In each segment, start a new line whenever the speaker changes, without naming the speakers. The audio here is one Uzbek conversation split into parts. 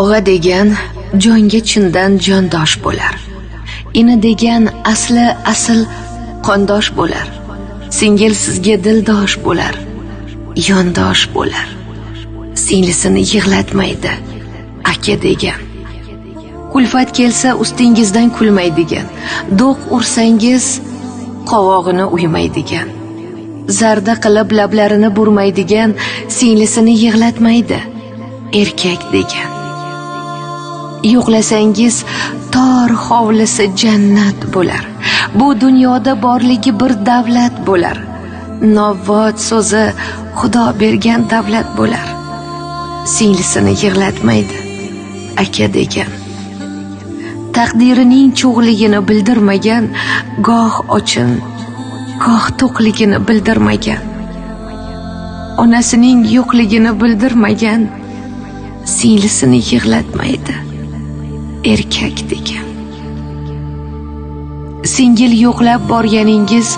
Og'a degan jonga chindan jondosh bo'lar. Ini degan asli asl qondosh bo'lar. Singil sizga dildosh bo'lar, yondosh bo'lar. Singlisini yig'latmaydi aka degan. Kulfat kelsa ustingizdan kulmaydigan, do'q ursangiz qovog'ini uymaydigan, zarda qilib lablarini burmaydigan, singlisini yig'latmaydi erkak degan. Yo'qlasangiz tor hovlisi jannat bo'lar. Bu dunyoda borligi bir davlat bo'lar. Novvot so'zi Xudo bergan davlat bo'lar. Singlisini yig'latmaydi aka degan. Taqdirining cho'g'ligini bildirmagan, goh ochin, goh to'qligini bildirmagan. Onasining yo'qligini bildirmagan, singlisini yig'latmaydi erkak degan. Singil yo'qlab borganingiz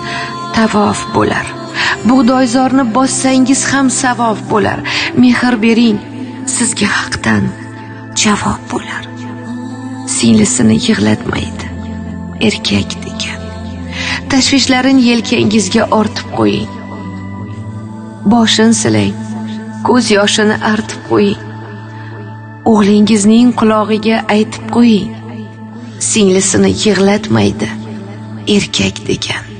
tavof bo'lar. Bug'doyzorni bossangiz ham savob bo'lar. Mehr bering, sizga haqdan javob bo'lar. Singlisini yig'latmaydi erkak degan. Tashvishlarin yelkangizga ortib qo'ying. Boshin silang, ko'z yoshini artib qo'ying. O'g'lingizning qulog'iga aytib qo'ying. Singlisini yig'latmaydi erkak degan.